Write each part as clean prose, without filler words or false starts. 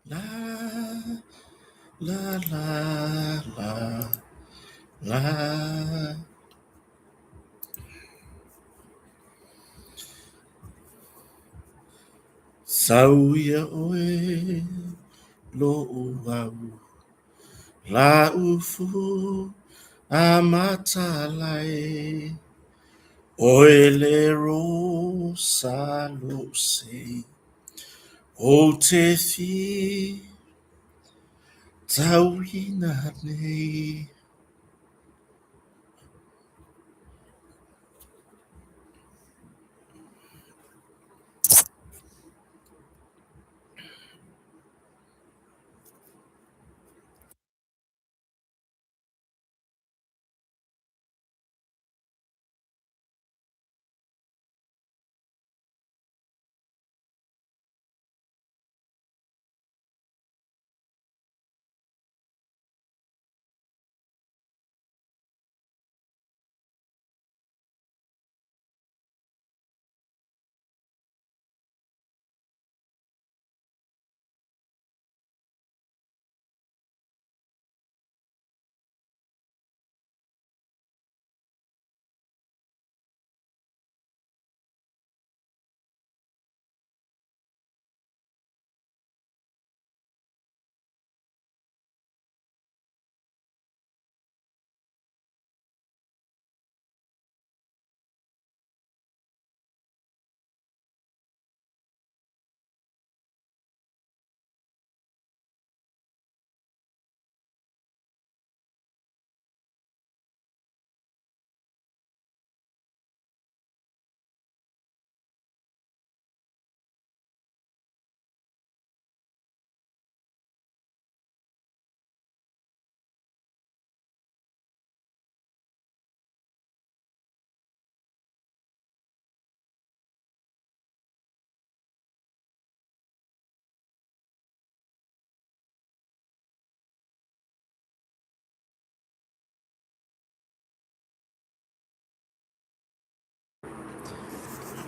La la la la la. Sau ia oe lo'u au la ufu a matalai Oe le rosa lo'u sei Ou te fi tauina nei.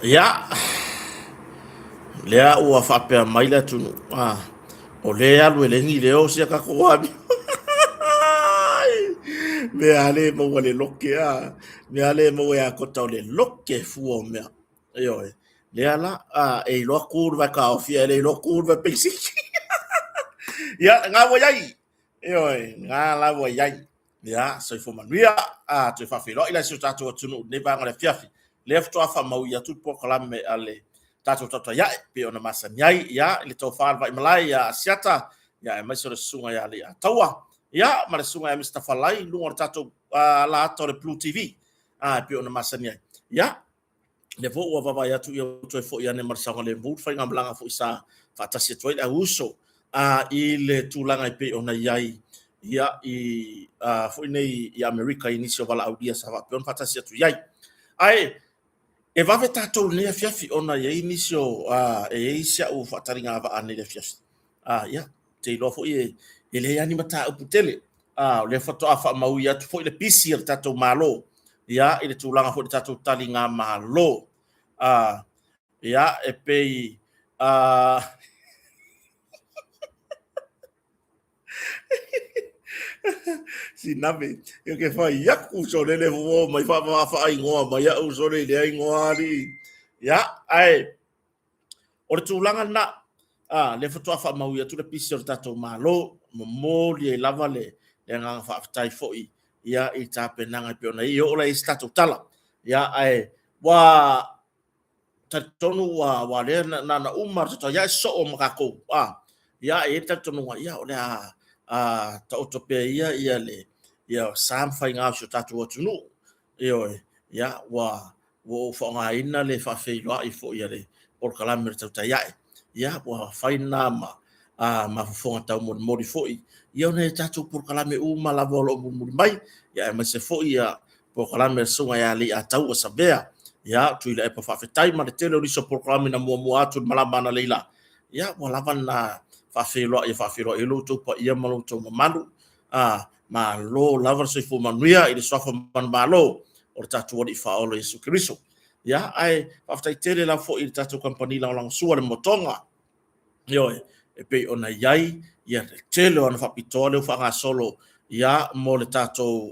Ia, lea ua faapea mai le atunuu, a, o lea e alu e legi leo sia tatou amio. Mea le maua le loke a, mea le maua ia kota o le loke fua o mea. Ioe, lea la, a, e iloa ku le vaekaofia, e le iloa ku le vaepeisiki. Ia, lena ua i ai. Ioe, lena la ua i ai. Ia, soifua manuia, a toe faafeiloai la i si o tatou atunuu i lenei vaega o le afiafi. Lea faatoa faamaui atu le polokalame a le tatou Tautai Ae, pei ona masani ai, ia, i le tofa a le Vaimalae ia Asiata, ia, aemaise o le susuga ia Leiataua, ia, ma le susuga ia Mister Falai i luga o le tatou alaata o le Blue TV, a, pei ona masani ai. Ia, lea foi ua vaavaai atu ia ua toe foi ane ma le saogalemu le faigamalaga foi sa faatasi atu ai le auuso a i le tulaga e pei ona i ai ia i a, foi nei i Amerika i nisi o valaaulia sa faapea ona faatasi atu i ai. Ae e vave tatou i lenei afiafi ona e i ai nisi o a, e i ai si au faataligavaa nei i le afiafi. A, ia, te iloa foi e, e leai lava ni mataupu tele. A, o lea faatoa faamaui atu foi le pisi a le tatou Malo, ia, i le tulaga foi o le tatou taligamalo. A, ia, e pei, a, Sinave, ia ke whai aku so lele fo mai wha wha wha ingoa mai au so le lea ingoa ali. Ia, ae, O le tulaga lena, a, lea faatoa faamaui atu le pisi o le tatou Malo, momoli ai lava le, le agaga faafetai foi ia i tapenaga e pei ona i ai, e oo la i ai se tatou tala. Ia, ae ua talitonu ua, ua lea na, na, na uma le tatou ia e soo ma tatou, a, ia e i ai le talitonuga, ia o le a, a taoto pea ia ia le ia sa ma faiga o si o tatou atunuu. Ioe, ia ua ua ou faaaogaina le faafeiloai foi a le polokalame o le Tautai Ae. Ia, ua fai lena ma mafaufauga taumolimoli foi ia ona e tatou polokalame uma lava o lo o mulimuli mai, ia aemaise foi ia polokalame a le Susuga ia Leiataua Savea. Ia, Tuilaepa faafetai ma le tele o nisi o polokalame na muamua atu i le malama analeila. Ia, ua lava lena faafeiloai e faafeiloai ai lo outou paia ma lo outou mamalu. Malo lava le soifua manuia i le suafa manumalo o le tatou Alii Faaola Iesu Keriso. Ia, ae faafetai tele lava foi i le tatou kamupani lagolagosua le Motoga. Ioe, e pei ona i ai ia le tele o ana faapitoa lea ua faagasolo ia mo le tatou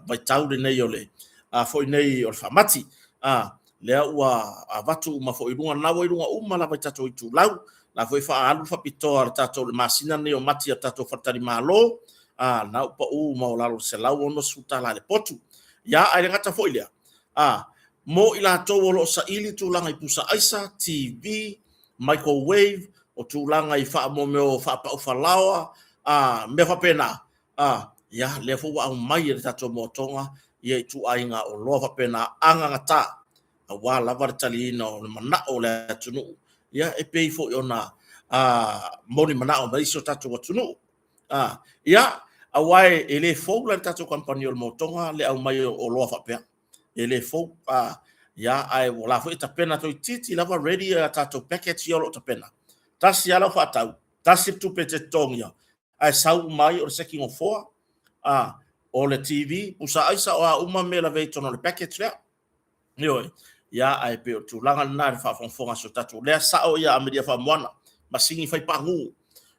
vaitau lenei o le foi nei o le faamati. Lea ua avatu uma foi i luga, lena ua i luga uma lava i tatou itulau, la foi e faaalu le faapitoa a le tatou le masina lenei o Mati a le tatou faletalimalo, lena ua pau maualalo i le $160 i le potu. Ia, ae le gata foi lea, mo i latou o lo o saili tulaga i pusa aisa, TV, microwave, o tulaga i mea o faapau falaoa, mea faapena, ia, lea foi ua aumai e le tatou moatoga ia ituaiga oloa faapena agagata, aua lava le taliina o le manao o le atunuu, ia, e pei foi ona moni manao mai si o tatou atunuu. Ia, aua e le fou la le tatou kamupani o le motoga le aumai o oloa faapea. E le fou. Ia, ae ua la foi e tapena toeitiiti lava ready a tatou package ia o lo o tapena. Tasi lava lau faatau, tasi le tupe e te totogia, ae sau uma ai o le seki nofoa, o le TV, pusa aisa, o a uma mea e lavea i totonu o le package lea. Ioe. Ia, ae pei o le tulaga lena i le faafogafoga a si o tatou. Lea sao ia Amelia Faamoana, masini fai paagu.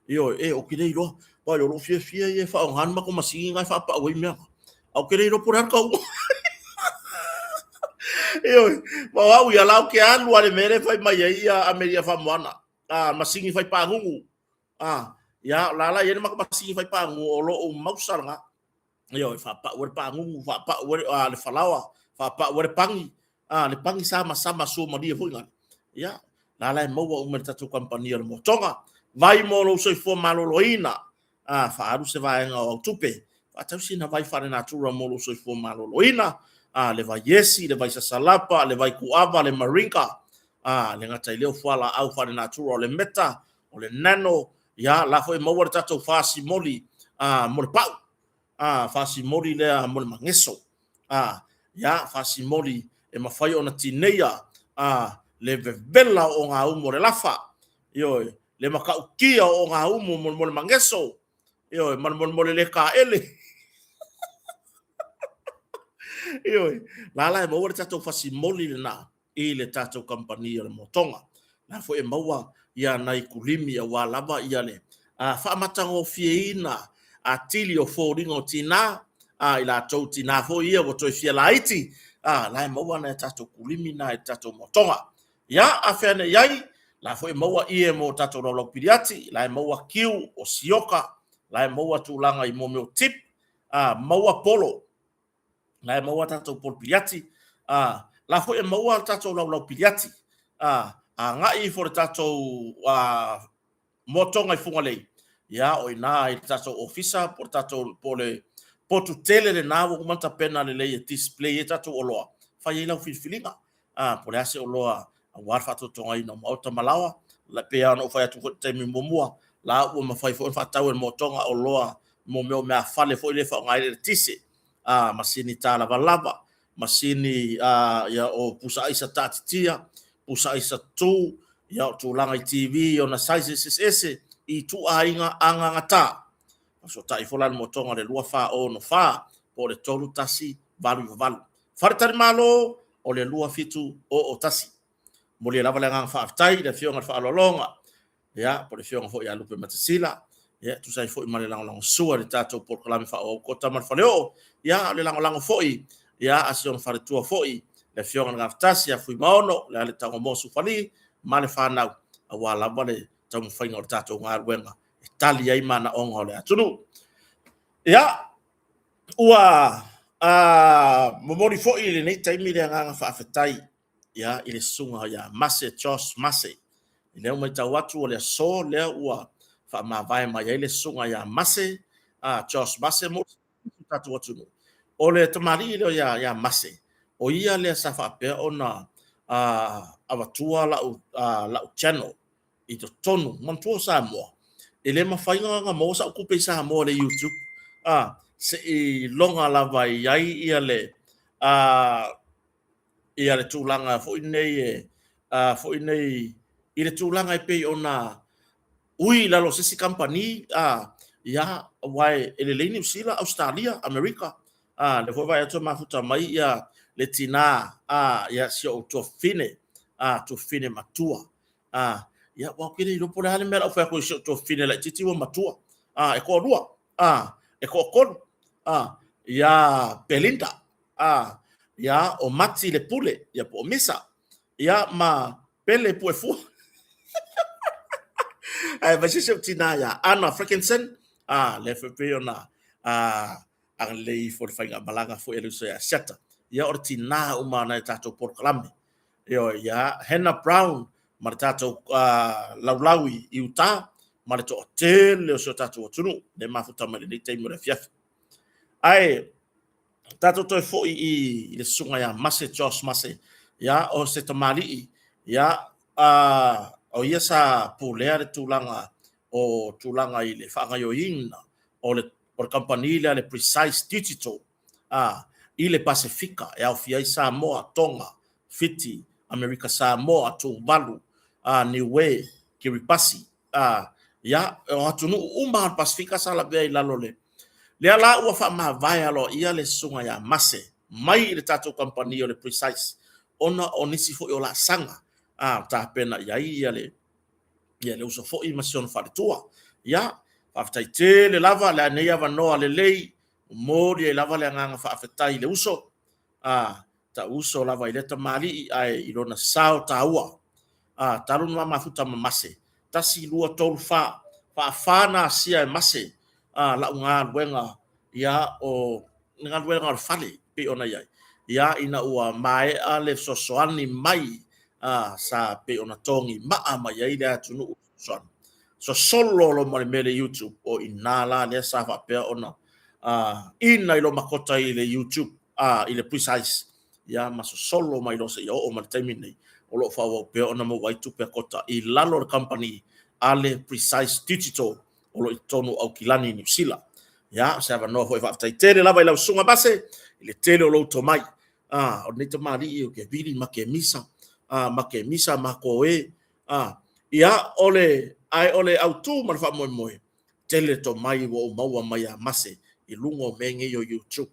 Ioe, e, ou te le iloa. Pai, o lou fiafia ia e faaaoga le matou masini na e faapau ai mea. Ae ou te le iloa po o le a le tauga. Ioe, ma o au ia la ou te alu lava i le mea lea e fai mai ai ia Amelia Faamoana. Ah, masini fai paagugu. Ah, ia, o la la i ai le matou masini fai paagugu o lou mausa lena. Ioe, faapau ai le pagugu, faapau ai le falaoa, faapau ai le pani, le pani samasama suamalie foi lale. Ia, la la e maua uma e le tatou kamupani o le Motoga. Vai mo lou soifua maloloina, faaalu se vaega o au tupe, faatau sina vai faalenatura mo lou soifua maloloina, le vai esi, le vai sasalapa, le vai kuava, le maringa, le gata i lea o fualaau faalenatura o le meta, o le nano, ia la foi e maua le tatou fasimoli mo le pau, fasimoli lea mo le mageso, ia fasimoli e mafai ona tineia le vevela o ogaumu o le lafa, ioe, le matautia o ogaumu mo le mageso, ioe, ma le molemole le taele. Ioe, la la e maua le tatou fasimoli lena i le tatou kamupani o le Motoga. La foi e maua ia nai kulimi aua lava ia le faamatagofieina atili o foliga o tina, i latou tina foi ia ua toe fia laiti, la e maua nai a tatou kulimi na i le tatou Motoga. Ia, a fea nei ai, la foi e maua ie mo tatou laulau piliati, la e maua kiu o sioka, la e maua tulaga i mea o tip, maua polo, la e maua tatou polo piliati, la foi e maua tatou laulau piliati, agai ifo le tatou moatoga i Fugalei, ia o i ina i le tatou ofisa po o le tatou po o le potu tele lena ua uma ona tapena lelei e display ai tatou oloa, fai ai lau filifiliga, po o le a se oloa aua le faatotogaina o maota ma laoa. E pei lava ona ou fai atu foi i le taimi muamua, la ua mafai foi ona faatau e le moatoga oloa mo mea o meafale foi lea e faaaoga ai le eletise, masini talavalava, masini ia, o pusa aisa taatitia, pusa aisa tu, ia, o tulaga i TV i ona sizes eseese, i ituaiga agagata. Fesootai ifo la le moatoga i le 2464 po o le 3188. Faletalimalo o le 2701. Molia lava le agaga faafetai i le Afioga i le Faaaloaloga, ia, po o le Afioga foi ia Lupe Matasila, ia, tusa ai foi ma le lagolagosua i le tatou polokalame faaauau Kota ma le Faleoo, ia, o le lagolago foi, ia, a si ona faletua foi, le Afioga i le Gafatasi ia Fuimaono, le Ale Tagomoa Sufali ma le fanau, aua lava le taumafaiga o le tatou galuega e tali ai manaoga o le atunuu. Ia, ua momoli foi i lenei taimi le agaga faafetai ia, i le susuga ia Mase Josh Mase. I lea ua matau atu o le aso lea ua faamavae mai ai le susuga ia Mase Josh Mase mo le tatou atunuu. O le tamalii lea ia, ia Mase, o ia lea sa faapea ona avatua lau, lau channel i totonu, manatua o Samoa, e le mafai ona maua sau tupe i Samoa i le YouTube, se i loga lava i ai ia le, ia le tulaga foi nei e, foi nei i le tulaga e pei ona ui i lalo o se isi kamupani, ia, aua e lelei Niu Sila, Ausetalia, Amerika, lea foi e vaai atu e mafuta mai ia le tina, ia si ou tuafafine, tuafafine matua. Ia, aua ou te le iloa po o le a le mea o le a ou fai atu ai i si ou tuafafine laitiiti ua matua, a, e toalua, a, e toatolu, a, ia Belinda, a, ia o Mati le Pule, ia po o Misa, ia ma Pele Puefua. Aemaise si ou tinā ia Anna Frickenson, a, lea foi pei ona a, agalelei ifo i le faigamalaga foi a le uso ia Asiata. Ia o le tinā uma o nai a tatou polokalame. Ioe, ia Hannah Brown ma le tatou laulau i uta ma le toatele o si o tatou atunuu le mafuta mai lenei taimi o le afiafi. Ae tatou toe foi i le susuga ia Mase Josh Mase, ia o se tamalii, ia o ia sa pulea le tulaga o tulaga i le faagaoioiina o le o le kamupani lea le Precise Digital a i le Pasefika e aofia ai Samoa, Tonga, Fiti, Amerika Samoa, Tuvalu, a Niue, Kiribati, a ia o atunuu uma o le Pasefika sa lavea i lalo le lea la ua faamavae aloaia le susuga ia Mase mai i le tatou kamupani o le Precise ona o nisi foi o laasaga a tapena i ai ia le ia le uso foi ma si ona faletua. Ia, faafetai tele lava le nei avanoa lelei, momoli ai lava le agaga faafetai i le uso, a ta'u uso lava i lea tamalii ae i lona sao taua. A talu ona mafuta ma Mase, 1, 2, 3, 4, faafa na asia e Mase a la'u galuega ia o le galuega o le fale pei ona i ai. Ia ina ua maea le fesoasoani mai a sa pei ona togi maa mai ai le atunuu fesoasoani. Sosolo loa ma le mea le YouTube, o i ina la lea sa faapea ona ina i lomakota i le YouTube, i le Precise, ia ma sosolo mai loa seia oo mai le taimi lenei, o lo o faaauau pea ona maua ai tupe a Kota i lalo o le kamupani a le Precise Digital o lo o i totonu o Aukilani i Niu Sila. Ia, o se avanoa foi e faafetai tele lava i lau Susuga Mase i le tele o lou tomai. O lenei tamalii o ke vili ma ke misa, ma ke misa ma koe, ia, o le, ae o le autu ma le faamoemoe, tele tomai ua ou maua mai ia Mase i luga o mea nei o YouTube.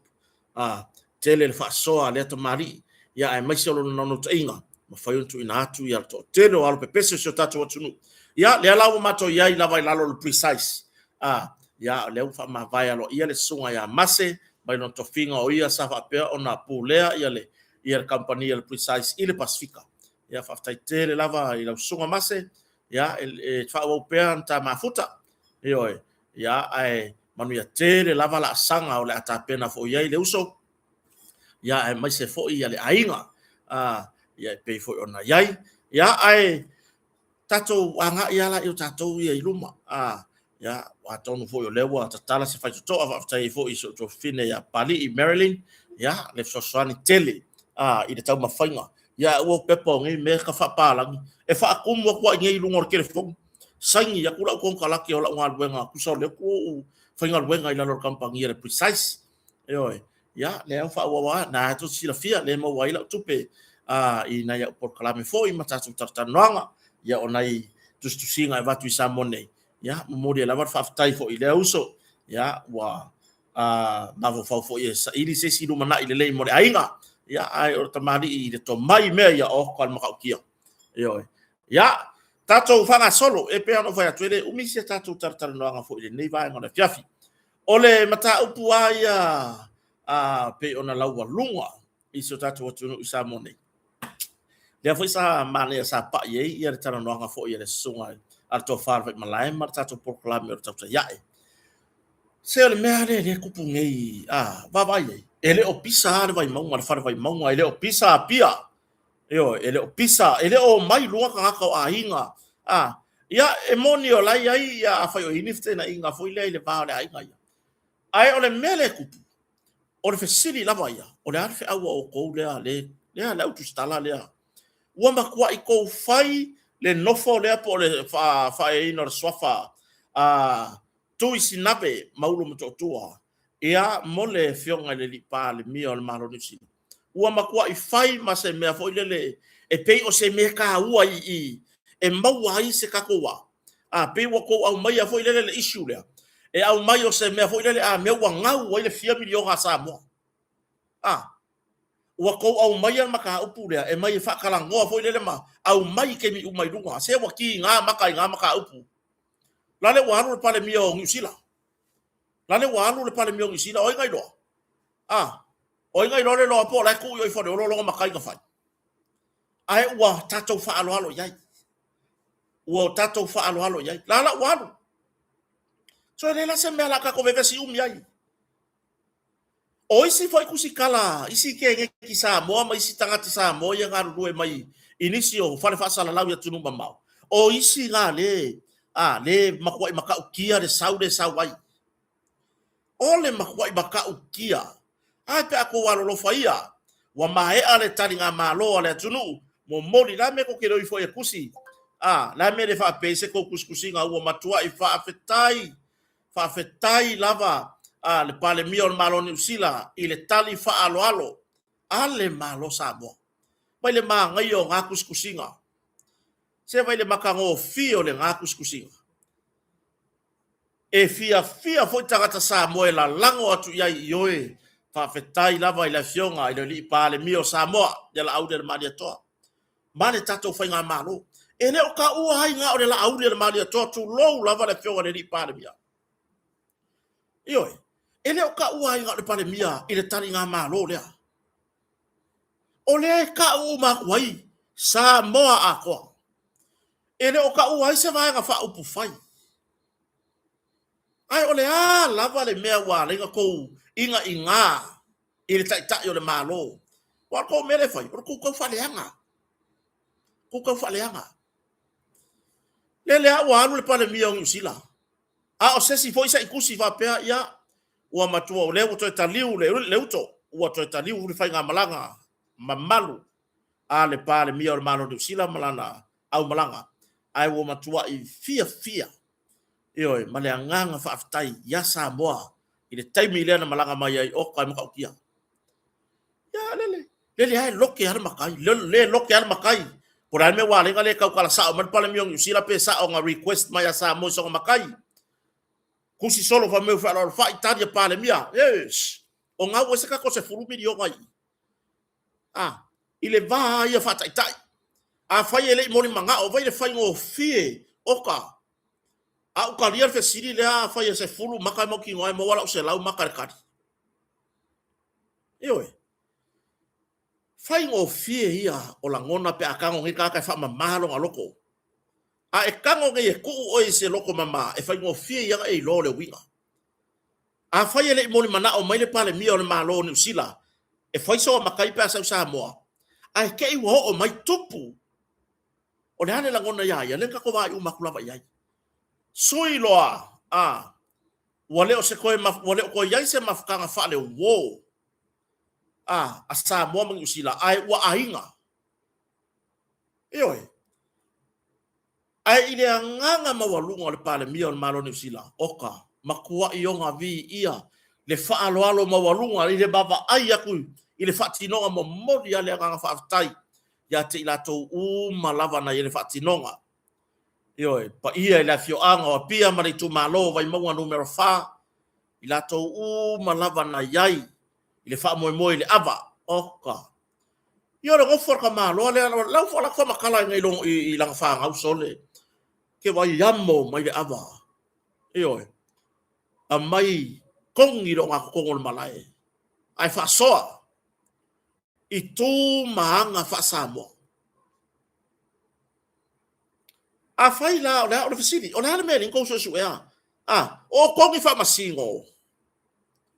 Tele le faasoa a lea tamalii, ia aemaise o lona naunautaiga, mafai ona tuuina atu ia le toatele o alo pepese o si o tatou atunuu. Ia, lea la ua matou i ai lava i lalo o le Precise. Ia, o lea ua faamavae aloaia le susuga ia Mase mai lona tofiga o ia sa faapea ona pulea ia le ia le kamupani a le Precise i le Pasefika. Ia, faafetai tele lava i lau susuga Mase. Ia, e faaauau pea ona ta mafuta. Ioe. Ia, ae manuia tele lava laasaga o le a tapena foi i ai le uso, ia, aemaise foi ia le aiga, ia, e pei foi ona i ai. Ia, ae tatou agai lava la i o tatou ia i luma. Ia, atonu foi o lea ua tatala se faitotoa, faafetai ai foi i si ou tuafafine ia Papalii Marilyn, ia, le fesoasoani tele i le taumafaiga. Ia, ua pepa o nei mea ka faapalagi, e faatumu atu lava i inei i luga o le telefoni. Saini atu lau konekarate o lau galuega, tusa o lea ua ou faigaluega i lalo o le kamupani a le Precise. Ioe, ia, lea ua faaauau lava, na tou te silafia, lea e maua ai lau tupe i nai au polokalame foi ma tatou talatalanoaga, ia, o nai tusitusiga e avatu i Samoa nei, ia, momoli ai lava le faafetai foi i lea uso, ia, ua mafaufau foi e saili se isi lumanai lelei mo le aiga, ia, ae o le tamalii i le tomai mea ia, oka le matautia. Ioe. Ia, tatou faagasolo, e pei ona ou fai atu, e le umi si a tatou talatalanoaga foi i lenei vaega o le afiafi. O le mataupu lava ia pei ona laualuga i si o tatou atunuu i Samoa nei, lea foi sa manaia sa pai ai ia le talanoaga foi a le susuga a le Tofa a le Vaimalae ma le tatou polokalame o le Tautai Ae. Se o le mea lea lea e tupu nei, vaavaai i ai, e le o pisa lava le Vaimauga, le fale Vaimauga, e le o pisa Apia. Ioe, e le o pisa, e le o omai i luga tagata o aiga. Ia, e moni o la e i ai, ia, afai o i ai ni feteenaiga foi lea i le va o le aiga ia. Ae o le mea lea e tupu, o le fesili lava ia, o le a le feau a outou lea, le, lea, le au tusitala lea? Ua matuai tou fai le nofo lea po o le faaeaina o le suafa a Tui Sinabe ma Ulumotootua, ia, mo le Afioga i le Alii Palemia o le Malo o Niu Sila. Ua matuai fai ma se mea foi lele e pei o se mea taua i i e maua ai se tatou vaa. A pei ua tou aumaia foi lele le issue lea, e aumai o se mea foi lele a mea ua gau ai le fia miliona a Samoa. A. Ua tou aumaia le mataupu lea e mai e faatalanoa foi lele ma aumai i taimi uma i luga. Se ua tiga maka i na mataupu. Lale ua alu le Palemia o Niu Sila. Lale ua alu le Palemia o Niu Sila. O ai na iloa? A, o ai na iloa le iloa po o la e tuu i o i Faleolo lona matai na fai. Ae ua tatou faaaloalo i ai. Ua tatou faaaloalo i ai. La la ua alu. So e leai la se mea o le a tatou vevesi umi ai. O isi foi tusitala, isi keneti Samoa ma isi tagata Samoa ia galulue mai i nisi o fale faasalalau i atunuu mamao, o isi na le, a, le matuai matautia le sau le sau ai. O le matuai matautia. Ae pe a tou alolofa ia, ua maea le taligamalo a le atunuu, momoli, la mea tou te le o ifo ai e tusi, a, la mea le faapea ai se tou tusitusiga ua matuai faafetai Faafetai lava a le Palemia o le Malo o Niu Sila i le tali faaaloalo a le Malo Samoa. Mai le manaia o na tusitusiga. Se vai le matagofie o lena tusitusiga. E fiafia foi tagata Samoa e lalago atu i ai, ioe, faafetai lava i le Afioga i le Alii Palemia o Samoa, ia Laaulialemalietoa, ma le tatou Faigamalo. E le o taua ai na o le Laaulialemalietoa, tulou lava le Afioga i le Alii Palemia. Ioe, e le o taua ai na o le Palemia i le taligamalo lea. O lea e tau uma atu ai Samoa atoa. E le o taua ai se Vaega Faaupufai. Ae o le a lava le mea ua ala ai ona tou igaigā i le Taitai o le Malo? Aua o le tou mea lea e fai, o le tou tau faaleaga. Tou tau faaleaga. Lele lava ua alu le Palemia o Niu Sila, a o se isi foi sa i tusi faapea, ia, ua matua o lea ua toe taliu le uto, ua toe taliu le faigamalaga mamalu a le Palemia o le Malo o Niu Sila ma lana aumalaga, ae ua matuai fiafia, ioe, ma le agaga faafetai ia Samoa i le taimi lea na malaga mai ai, oka e matautia. Ia, lele, lele lava e loke lava le matai, le loke lava le matai. Po o le a le mea ua ala ai ona le tautala sao mai le Palemia o Niu Sila pe sao na request mai ia Samoa i sona matai. Tusi solo fai mai ua fealoalofai tali a Palemia. Yes! O gau ai se tatou 10 miliona i i. A, i le va ia faataitai. Afai e le i molimanao, vai le faigofie, oka. A ou talia le fesili lea, afai e 10 maka e mautinoa e maua lau 100 maka i le tali. Ioe. Faigofie ia o lagona pe a tago nei tagata e faamama lona loto. A e tago nei e tuu oe i se loto mama, e faigofie ia ona e iloa le uiga. Afai e le i molimanao mai le Palemia o le Malo o Niu Sila e fai soa matai pe a sau Samoa, ae te i ua oo mai tupu, o le a le lagona ia ia? Lea na tatou vaai uma atu lava i ai. Sui loa, a, ua le o se toe, ua le o toe i ai se mafutaga faale-uo a, a Samoa ma Niu Sila, ae ua aiga. Ioe. Ae i le agaga maualuga o le Palemia o le Malo o Niu Sila, oka, matuai ona viia le faaaloalo maualuga i le vaavaai atu i le faatinoga momoli lava le agaga faafetai ia te i latou uma lava na i ai le faatinoga. Ioe, paia i le afioaga o Apia ma le itumalo o Vaimauga Numera 4, i latou uma lava na i ai i le faamoemoe i le ava, oka. Ia o le nofo a le tamaloa lea, lau foi la faamatala i i lana fanau sole, ke vai amo mai le ava. Ioe, aumai togi le ogatotonu o le malae, ae faasoa i tu ma aga faa-Samoa. Afai la, o le a o le fesili, o le a le mea e le tou suesuea? A, o outou ni faamasino, o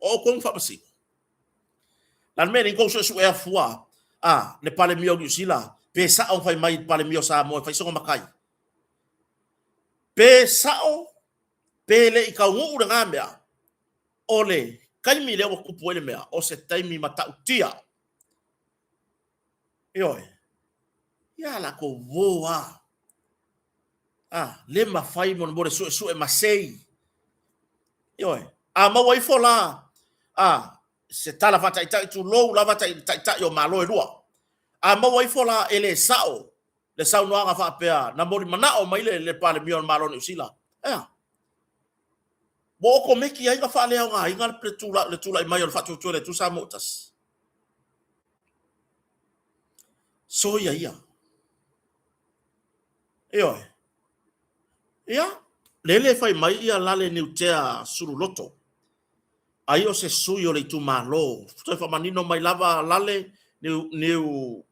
outou ni faamasino. La le mea nei tou suesuea fua a le Palemia o Niu Sila pe sao fai mai le Palemia o Samoa e fai sona matai. Pe sao pe le i taunuu lena mea, o le taimi lea ua tupu ai le mea, o se taimi matautia. Ioe. Ia latou uo a. A, le mafai mo le suesue masei. Ioe. A maua ifo la a se tala faataitai tulou lava taitai o Malo e lua. A maua ifo la e le sao le saunoaga faapea na molimanao mai le, le Palemia o le Malo o Niu Sila. Ea. Ua okomeki ai na faaleaogaina le, le, tula, le tulai mai o le faatuatua i le Atua Samoa ua tasi. Soia ia. Ioe. Ia, lele fai mai ia lale Niutea Sululoto. Ai o se sui o le itumalo. Toe faamanino mai lava lale Niu, Niu,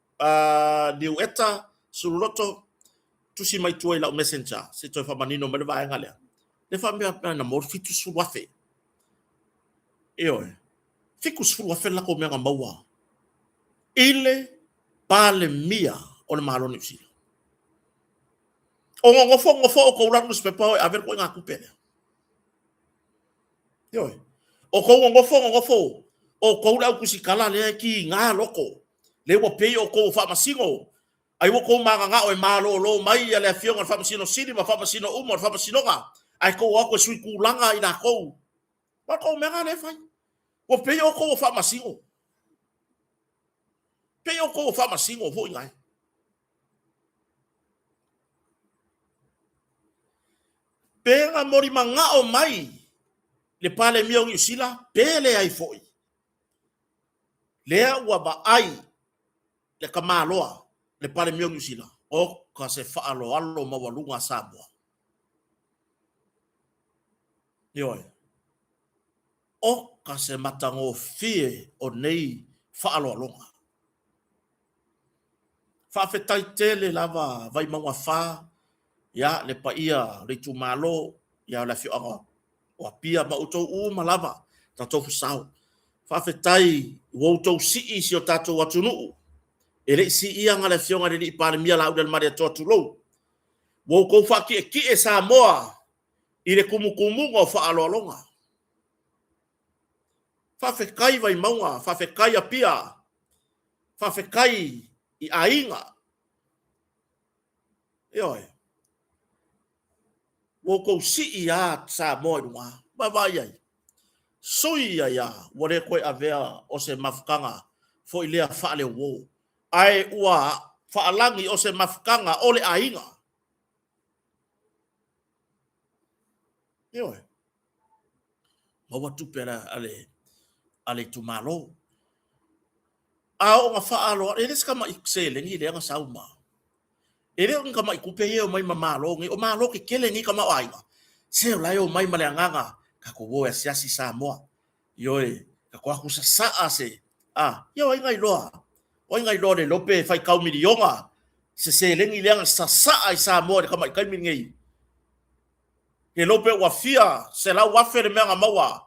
Niueta Sululoto, tusi mai tua i lau messenger, se toe faamanino mai le vaega lea. Le faapea na mo le 70,000. Ioe. 70,000 le latou mea na maua i le Palemia o le Malo o Niu Sila. O nonofo nonofo outou la newspaper o e ave le ituaiga tupe lea. Ioe. O tou nonofo nonofo outou le au tusitala lea e kiga loto. Lea ua pei outou o faamasino. Ai ua tou mananao e malolo mai ia le afioga i le Faamasino Sili ma faamasino uma o le Faamasinoga, ae tou o atu e sui tulaga i latou. O le tou mea lena lea e fai. Ua pei outou o faamasino. Pei outou o faamasino foi nai. Pe na molimanao mai le Palemia o Niu Sila, pe leai foi. Lea ua vaai le tamaloa, le Palemia o Niu Sila, oka se faaaloalo maualuga a Samoa. Ioe. Oka se matagofie o nei faaaloaloga. Faafetai tele lava Vaimauga 4, ia le paia o le itumalo, ia le afioaga o Apia ma outou uma lava, tatou sao. Faafetai ua outou sii si o tatou atunuu. E le i siia na le afioga i le alii Palemia Laaulialemalietoa, tulou. Ua outou faatietie Samoa i le tumutumuga o faaaloaloga. Faafetai Vaimauga, faafetai Apia, faafetai i aiga. Ioe. Ua outou sii a Samoa i luga. Vaavaai ai. Sui ai a, ua le toe avea o se mafutaga foi lea faaleuo, ae ua faalagi o se mafutaga o le aiga. Ioe. Maua tupe a le, a le itumalo. A oo na faaaloalo, e le se tamai seleni lea na sau ma. E le o ni tamai tupe ia e omai ma Malo nei, o Malo tetele nei tamaoaiga. Se o la e omai ma le agaga, tatou o e asiasi Samoa. Ioe, tatou atu sasaa se, a, ia o ai na iloa? O ai na iloa le iloa pe faitau miliona se seleni lea na sasaa i Samoa i le tamai taimi lenei. Le iloa pe ua fia 100,000 le mea na maua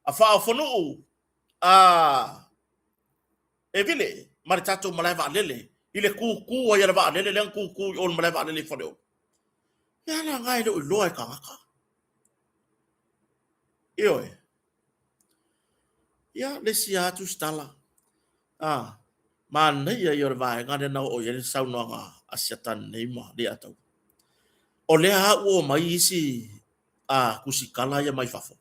a faaofonuu a e vile ma le tatou malae vaalele i le tūtū ai a le vaalele lea na tūtū i o le malae vaalele i Faleolo. Mea la na e le o iloa e tagata. Ioe. Ia, le isi lava tusitala. Ah, manaia ia o le vaega lea na oo i ai le saunoaga a Siatani nei ma Leiataua. O lea lava ua omai isi a tusitala ia mai fafo.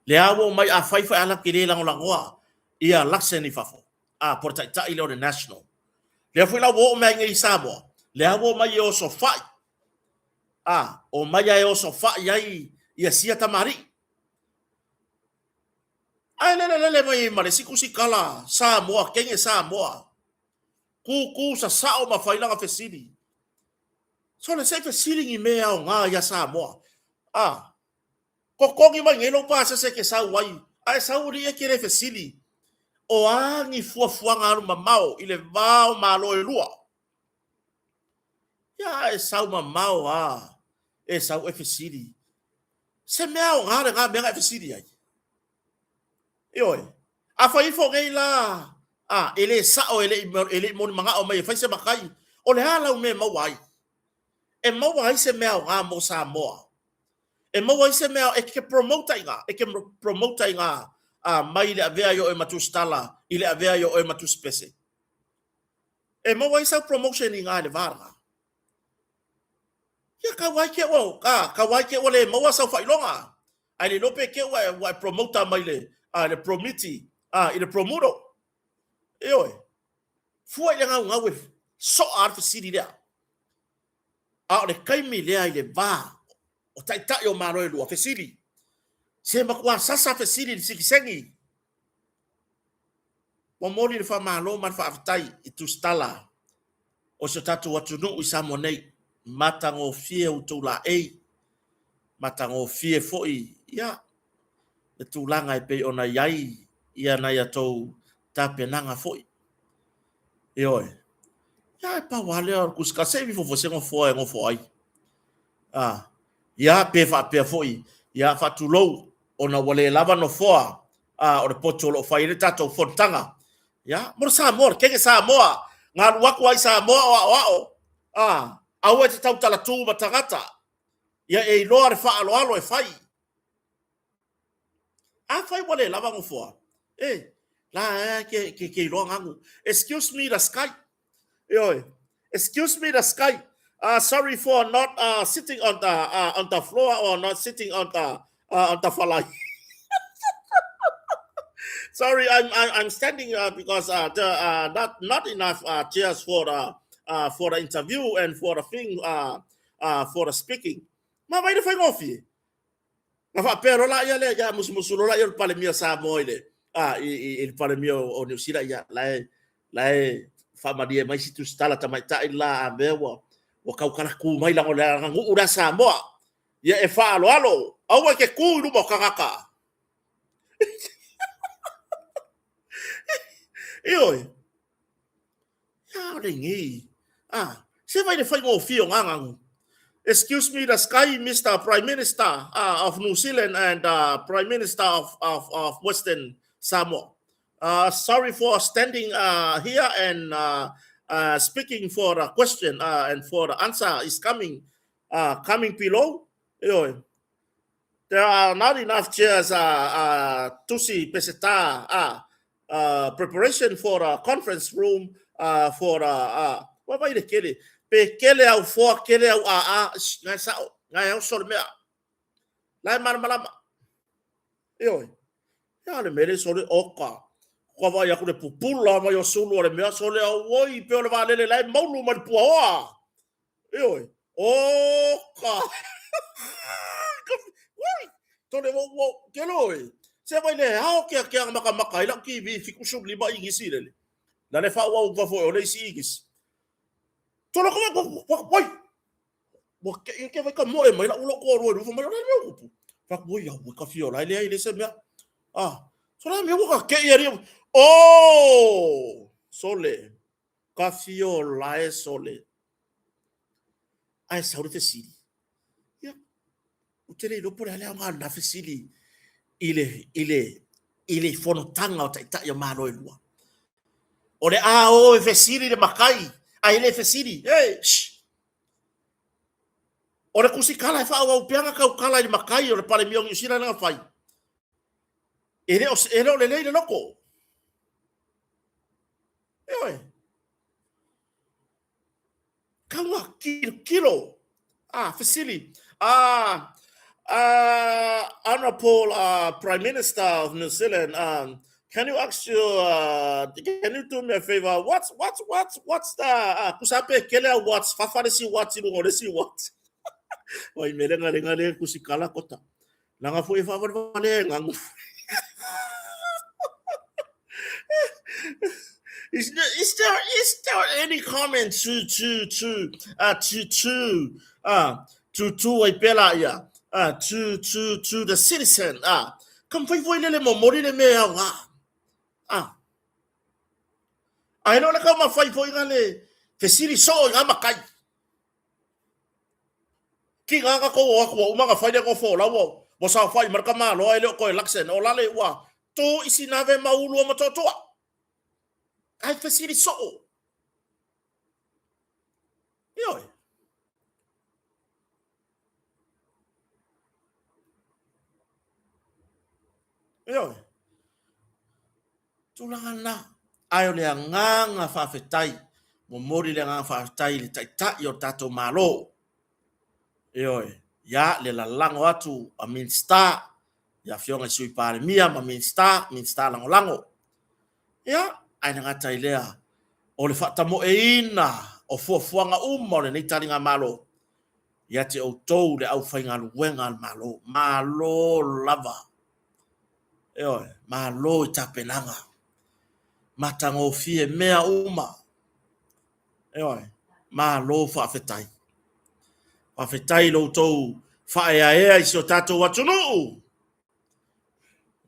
Lea ua omai afai foi a latou te le lagolagoa ia Luxon i fafo, a po o le taitai lea o le National. Lea foi la ua oo mai nei i Samoa, lea ua omai e osofai, a omai a e osofai ai ia sia tamalii. Ae lele lele mai ma le isi tusitala Samoa, kenge Samoa, tūtū sasao ma fai lana fesili. Sole, se i fesili ni mea aoga ia Samoa. A, totogi mai nei lou pasese e te sau ai, a e sau alii e te le fesili, o a ni fuafuaga alu mamao i le va o Malo e lua? Ia, a e sau mamao a, e sau e fesili. Se mea aoga lena mea na e fesili ai. Ioe. A fai ifo nei la, a, e le sao, e le i molimanao mai e fai se matai, o le a lau mea e maua ai? E maua ai se mea aoga mo Samoa? E maua ai se mea e te promote ai i ina? E te promote ai ina a, mai le avea ai o oe ma tusitala i le avea ai o oe ma tusipese? E maua ai sau promotion i ina i le va lena? Ia kau ai ke ua, a, kau ai ke ua le maua sau faailoga. Ae le iloa pe ke ua ua e promota mai le, a, le promiti, a, i le promuto. Ioe. Fua i le gaugau e soa a le fesili lea. A o le taimi lea i le va o taitai o Malo e lua, fesili. Se matua sasa fesili i le sitiseni. Momoli le faamalo ma le faafetai i tusitala o si o tatou atunuu i Samoa nei. Matagofie outou laei, matagofie foi ia le tulaga e pei ona i ai ia nai a tou tapenaga foi. Ioe. Ia e pau lava lea o le tusitala, se i ifo foi se nofoa e nofo ai. Ah, ia pe faapea foi, ia faatulou ona ua le lava nofoa a o le potu o lo o fai ai le tatou fonotaga. Ia, mo le Samoa, le kege Samoa, galu atu ai Samoa o aoao, a, aua e te tautala tu ma tagata, ia e iloa le faaaloalo e fai. Afai ua le lava nofoa, e, la e ke, ke, ke iloa ganu. Excuse me the sky. Ioe. Excuse me the sky. Sorry for not sitting on the, on the floor or not sitting on the, on the falai. Sorry, I'm, I'm standing because there are not, not enough chairs for the, for the interview and for the thing, for the speaking. Ma vai le faigofie. Na faapea loa la ia lea, ia musumusu loa la ia o le Palemia o Samoa i le, a, i, i, i le Palemia o, o Niu Sila, ia, la e, la e faamalie mai si tusitala tamaitai la a mea ua, ua taukala tu mai leaga o le aganuu lea Samoa. Ia e faaaloalo, aua e te tu i luma o tagata. Ioe. Ia, o lenei. Ah, se vai le faigofie o gaganu. Excuse me the sky, Mr. Prime Minister of New Zealand and Prime Minister of, of, of Western Samoa. Sorry for standing here and speaking for the question and for the answer is coming coming below. Ioe. There are not enough chairs tusi peseta preparation for the conference room for the wa vai le kele pe kele au foa kele au aa ngai sao ngai au sole mea la e malamalama ioe ia le mele sole oka kua vai aku le pupula mai o sulu o le mea sole au oi pe o le vaalele la e maulu mai le puaoa Ioe. Oka! Ui! Tole wo wo ke loe. Se vai le ao ke ke maka maka i lau TV 75 ingisi lele. La le fa wa uka fo o le isi ingisi. Tole ko ko ko wai. Wa ke ke vai ka moe mai la ulo ko ro ru mai la le kupu. Fa ko ia ka fio la le ai le se mea. Ah. So la me wa ka ke ia ri. Oh! Sole. Ka fio la e sole. Ae sau le fesili. Ia, ou te le iloa po o le a le aoga o lena fesili i le, i le, i le fonotaga o taitai o Malo e lua. O le a o e fesili le makai, ae le fesili, hey, shh. O le tusitala e faaauau pea na tautala i le makai o le Palemia o Niu Sila lena na fai. E le o, e le o lelei le loto. Ioe. Kaua kilokilo. Ah, fesili. Ah, Honorable Prime Minister of New Zealand, can you ask you, can you do me a favor? What's, what's, what's, what's the, kusa pe kele a what's, fafa le si what's, i lunga o le si what's. Wai mele nga lenga le kusi kala kota. Langa foi e whawale e ngangu. Is there, is there, is there any comment to, to, to, to, to, to, to ai pela ia, to, to, to the citizen, ka mwhai foi lele momori le mea au, Ai no le kau mawhai foi ngā le fesili soo i ngā makai. Ki ngā ka kou o aku ua uma nga whai le ngofo o lau ua saofai ma le kamaloa e le o koe laksen o lale ua tō isi nave ma ulua ma toatoa. Ai fesili soo. Ioe. Ioe. Tulaga lena. Ae o le agaga faafetai, momoli le agaga faafetai i le Taitai o le tatou Malo. Ioe, ia le lalago atu a Minisita, i Afioga i Sui Palemia ma Minisita, Minisita Lagolago. Ia, ae le gata i lea, o le faatamoeina o fuafuaga uma o lenei taligamalo ia te outou le aufaigaluega a le Malo. Malo lava. Ioe, malo i tapenaga. Matagofie mea uma. Ioe, malo faafetai. Faafetai i lo outou faaeaea i si o tatou atunuu.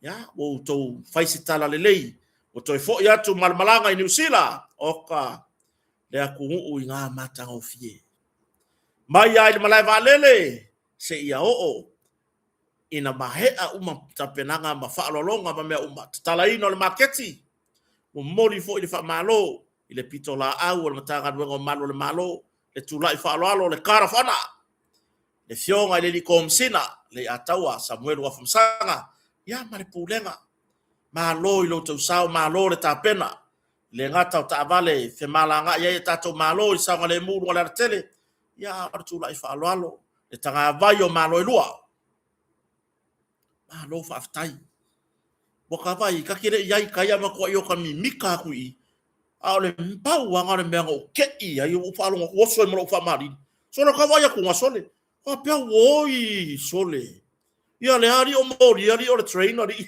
Ia, ua outou fai se tala lelei, ua toe foi atu ma le malaga i Niu Sila, oka le atunuu i ngā matagofie. Mai lava i le malae vaalele seia oo ina maea uma tapenaga ma faaaloaloga ma mea uma, tatalaina o le maketi, momoli foi le faamalo i le pitolaau a le Matagaluega o Malu o le Malo, le tulai faaaloalo o le Guard of Honour, le Afioga i le Alii Komesina, Leiataua Samuelu Afamasaga, ia ma le Pulega. Malo i lo outou sao, malo le tapena. E le gata o taavale e femalagaai ai a tatou Malo i le saogalemu i luga o le alatele, ia a o le tulai faaaloalo, le tagavai o Malo e lua. Malo faafetai. Ua ka vaai, ta te le i i ai i tai ae matuai ota mimita atu i i. A o le pau lava lena o le mea na ou te i ai, ua ou faalogo atu, oso ai ma lou faamalini. Sole, ota vaai atu sole, faapea, oi sole, ia lea alii o moli alii o le train alii.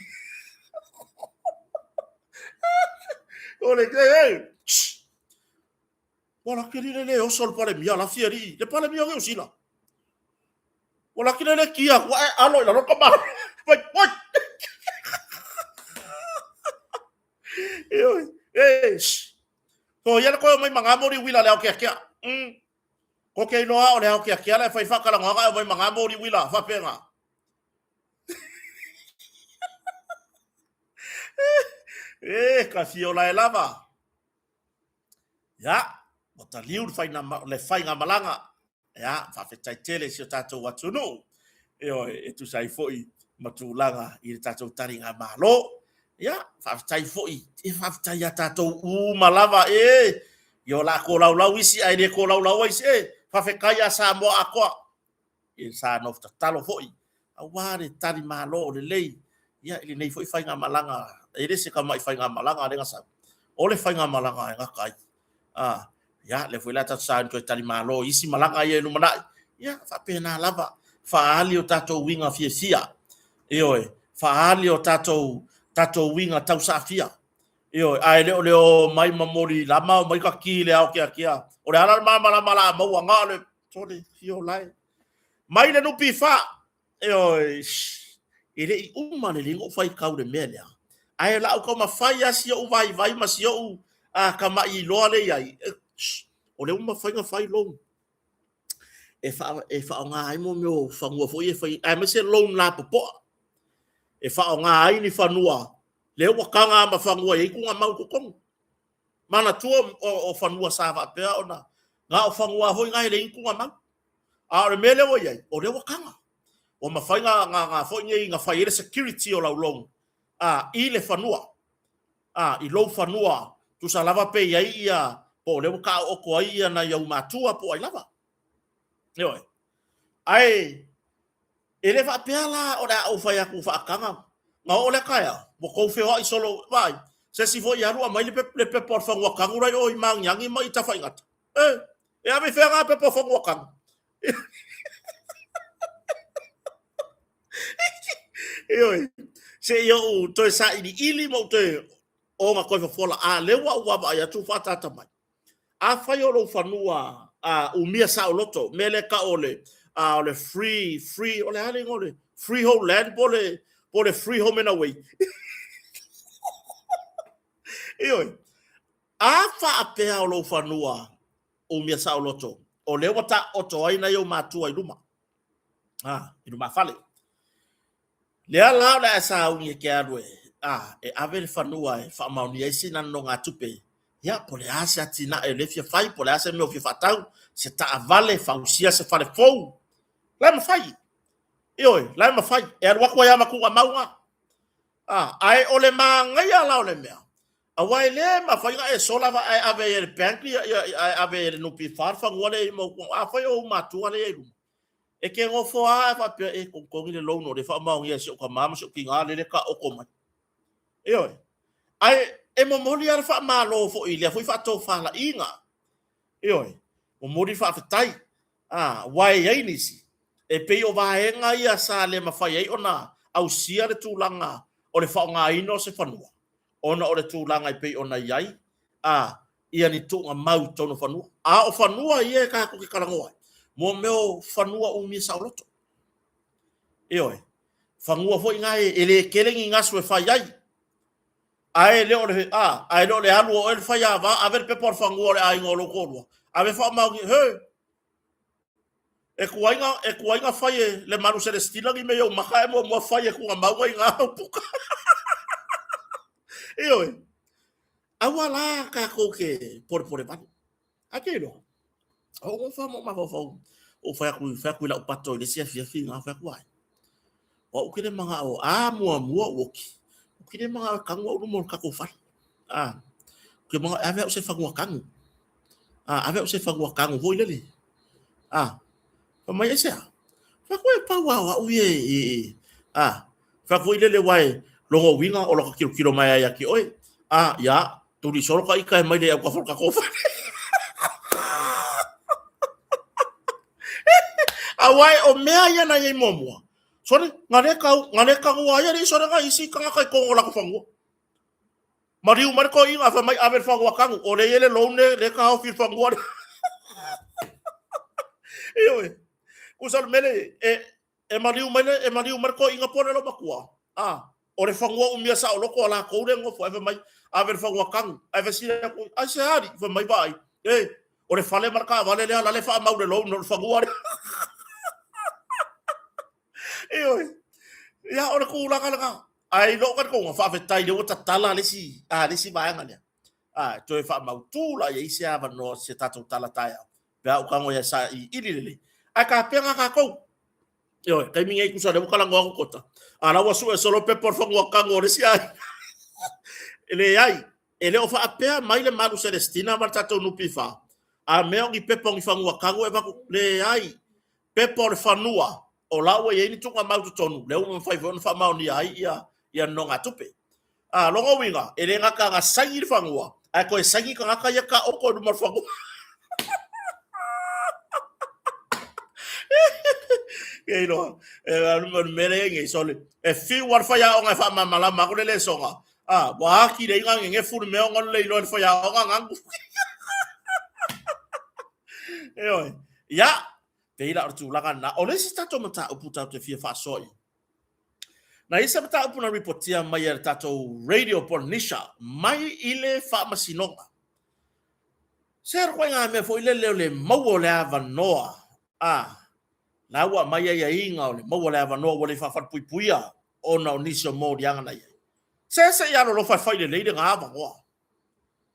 O le, hey, shh. Ua laki alii le le oso le Palemia, lafi alii, le Palemia o Niu Sila. Ua laki le le kia atu, ae alo i lalo ka malo. Vai, vai! Ioe, e, shh. So ia le koe o mai ma ngā mori uila le ao keakea. Ko ke iloa o le ao keakea la e whai whakarangoanga e o mai ma ngā mori uila, whapenga. E, ka whiola e lava. Ia, ua taliu le faina, le faigamalaga. Ia, faafetai tele i si o tatou atunuu. Ioe, e tusa ai foi ma tulaga i le tatou taligamalo. Ia, faafetai foi, e faafetai ia tatou uma lava, e, ia o le a kolaulau isi ae le kolaulaua isi, e, faafetai ia Samoa atoa. E sa nofo tatalo foi aua le tali malo lelei ia i lenei foi faigamalaga, e le se tamai faigamalaga lea na sau, o le faigamalaga e gata ai. A, ia, lea foi la tatou sauni toe tali malo i isi malaga ia i lumanai, ia, faapena lava, faaali o tatou uiga fiafia, ioe, faaali o tatou, tatou uiga tausaafia, ioe, ae le o le omai ma moli lama, omai tati i le ao keakea, o le a la le malamalama o le a maua, na o le sole, fio lae, mai le NPF, Ioe, e le i uma lelei ona ou faitau i le mea lea, ae o le a ou taumafai lava si ou vaivai ma si ou tamai iloa lea e i ai, o lea ua mafai ona fai loan e faaaoga ai mo mea o fanua foi ia e fai, aemaise loan lapopoa e faaaoga ai ni fanua lea ua taga ma fanua e i ai tuugamau i totonu. Manatua o fanua sa faapea ona, na o fanua foi na e leai ni tuugamau. A o le mea lea ua i ai, o lea ua taga. Ua mafai na, na, na foi nei na fai ai le security o lau loan a, i le fanua. A, i lou fanua, tusa lava pe i ai ia, po o lea ua taooto ai ia nai ou matua po o ai lava. Ioe. Ae, e le faapea la o le a ou fai atu faataga, na oo lea taeao, ua tou feoai solo, vaai, se isi foi alu aumai le pepa o le fanua tanu la i o i Magiagi ma i Tafaigata. E, e ave i fea ngā pepa o fanua tanu? Ioe, se i ou toe sailiili ma ou toe o na toe fofola, a lea ua ou vaavaai atu ua faaataata mai. Afai o lou fanua a umia saoloto, mea lea e tau o le, a, o le free, free, o le a le igoa o le freehold land po o le, po o le free home and away. Ioe, a faapea o lou fanua umia saoloto, o lea ua taoto ai nai ou matua i luma, a, i lumafale. Lea la o le a e sauni e te alu e, a, e ave le fanua e faamaonia ai sina nonogatupe, ia, po o le a se atinae o lea e fia fai, po o le a se mea o fia faatau, se taavale, fausia se fale fou, la e mafai. Ioe, la e mafai. E alu atu ai lava ma tuugamau na. A, ae o le manaia la o le mea, aua e le mafai ona e sola ae ave ai e le bank ia, ia, ae ave ai e le NPF le fanua lea i mau, afai o ou matua lea e i luma, E te nofo lava ae faapea, e togitogi le loan o lea e faamaonia e si ou tama ma si ou tina lele e taoto mai. Ioe. Ae e momoli lava le faamalo foi i lea foi faatofalaiga. Ioe. Momoli le faafetai. A, aua e i ai nisi, e pei o vaega ia sa le mafai ai ona ausia le tulaga o le faaaogaina o se fanua. ona o le tulaga e pei ona i ai, a, ia ni tuugamau i totonu o fanua. A o fanua ia e tatou te talanoa ai, mo mea o fanua umia saoloto. Ioe, fanua foi na e le tele ni gasu e fai ai. Ae le o le, a, ae le o le alu o oe le faiava, ave le pepa o le fanua o le aiga o lou toalua, ave faamaoni, he, e tuai na, e tuai na fai e le malu Celestina ni mea i ou maka ae muamua fai e Tuugamau ai na au puka. Ioe, aua la tatou te polepole vale. Ae ke iloa, o ou fa mo mafaufau, ou fai atu, fai atu i lau pato i le isi afiafi na fai atu ai. O au ke le manao, a muamua ou oki, ou ke le manao e kanu au i luma o le tatou fale. A, ou ke manao e ave au i se fanua kanu. A, ave au i se fanua kanu foi lele. A, fai mai aisea? Fai atu e pau lava o au ia e, a, fai atu foi lele aua e lona uiga o lota tilotilo mai lava ia te oe. A, ia, tuli solo ka ita e mai le autafa o le tatou fale. Aua o mea ia na i ai muamua. Sole, na le kau, na le kanua ai alii sole na isi tagata i totonu o latou fanua. Maliu mai le toeaina fai mai ave le fanua kanu, o lea e i ai le loan le, le taofi i le fanua lea. Ioe. Tusa o le mea lea, e, e maliu mai le, e maliu mai le toeaina po o le loomatua, a, o le fanua umia saoloto a latou lea e nofo ai, fai mai, ave le fanua kanu. Ae fesili atu, aisea alii? Fai mai, vaai, e, o le fale ma le taavale lea la le faamau le loan o le fanua lea. Ioe. Ia, o le tulaga lena. Ae i lou talitonuga, faafetai lea ua tatala le isi, a, le isi vaega lea. A, e toe faamautu la i ai se avanoa se tatou tala taeao, pe a ou tago ia sailiili lelei. Ae tapena tatou. Ioe, taimi nei tusa lea ua talanoa atu Kota, a la ua sue solo pepa o le fanua kanu o le isi aiga. E leai, e le o faapea mai le malu Celestina ma le tatou NPF, a mea o ni pepa o ni fanua kanu e avatu, leai, pepa o le fanua, o la ua i ai ni tuugamau i totonu, lea ua mafai foi ona faamaonia ai ia, ia nonogatupe. A, lona uiga, e le gata na saini le fanua, ae toe saini tagata ia taoto i luma o le fanua. Ke iloa, e le mea lea i nei, sole, e fiu lava le faiaoga e faamalamalama atu le lesoga, a, ua ati le iga gegefu le mea ona le iloa e le faiaoga ganu. Ioe, ia, pei la o le tulaga lena. O le isi tatou mataupu tatou te fia faasoa i ai, na i ai se mataupu na ripotia mai e le tatou Radio Polynesia mai i le Faamasinoga. Se ituaiga mea foi lele o le maua o le avanoa, a, la ua aumai aiaiga o le maua o le avanoa ua le faafalepuipuia ona o nisi o moliaga na i ai. Se se i alolofa e fai lelei lena avanoa.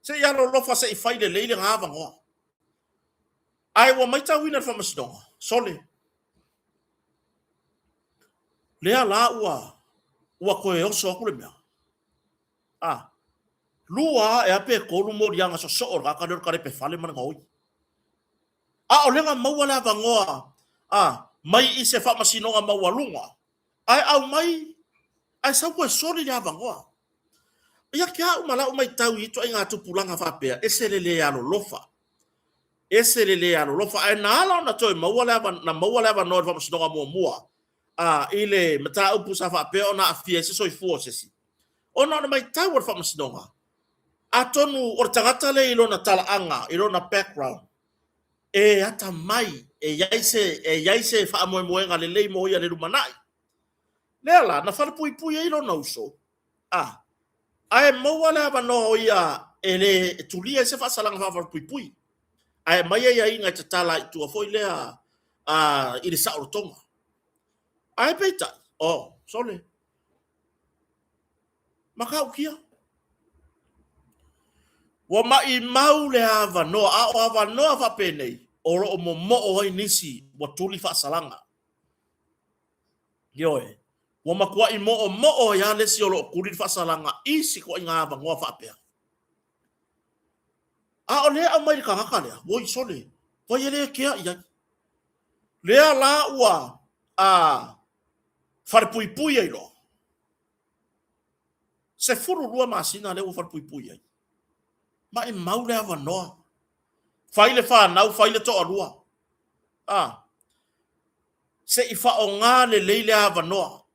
Se i alolofa se i fai lelei lena avanoa. Ae ua matauina e le Faamasinoga, sole, lea la ua, ua toe oso atu le mea. A, lua ea pe tolu moliaga sosoo o le tagata lea o le kalepe fale ma le gaoi. A o lea na maua le avanoa a, mai i se faamasinoga maualuga, ae aumai, ae sau toe soli le avanoa. Ia te au ma lau matau i ituaiga tupulaga faapea, ese le le alolofa. Ese le le alolofa. Ae na ala ona toe maua le avanoa, na maua le avanoa i le faamasinoga muamua, a, i le mataupu sa faapea ona aafia ai se soifua o se isi. Ona o le matau a le faamasinoga, atonu o le tagata lea i lona talaaga, i lona background, e atamai, e i ai se, e i ai se faamoemoega lelei mo ia i le lumanai. Lea la, na falepuipui ai lona uso, a, ae maua le avanoa o ia e le e tulia ai se faasalaga faafalepuipui, ae aumai aiaiga e tatala ai i tua foi lea a, i le saolotoga. Ae peitai, oh, sole, matautia. Ua maimau le avanoa, a o avanoa faapenei, o lo o momoo ai nisi ua tuli faasalaga. Ioe, ua matuai moomoo ai lava le isi o lo o tuli le faasalaga i se ituaiga avanoa faapea. A o lea e aumai le tagata lea, oi sole, fai e le kea i ai. Lea la ua a falepuipui ai loa. 12 masina lea ua falepuipui ai. Maimau le avanoa. Fai le fanau, fai le toalua. A, se i faaaoga lelei le avanoa.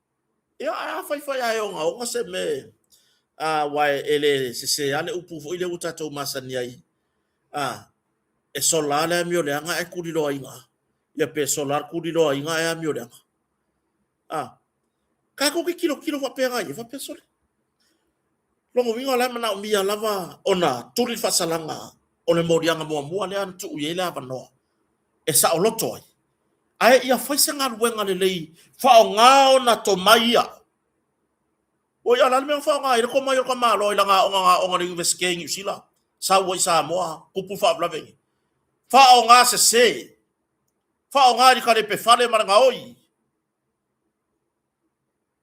Ia, ae afai foi ae ogaoga se mea. Aua e le sese lava le upu foi lea ua tatou masani ai, e sola lava le amioleaga ae tuliloaina, ia pe sola lava le tuliloaina ae amioleaga. Tatou te tilotilo faapena i ai, faapea, sole, lona uiga o la e manaomia lava ona tuli le faasalaga o le moliaga muamua lea na tuu i ai le avanoa e saoloto ai, ae ia fai se galuega lelei, faaaoga ona tomai ia. Oi, a o le a le mea na faaaoga ai le tomai o le tamaloa i lana aoga na aoga i le Iunivesite i Niu Sila, sau ai i Samoa, tupu le faalavelave nei? Faaaoga sese, faaaoga i le talepe fale ma le gaoi.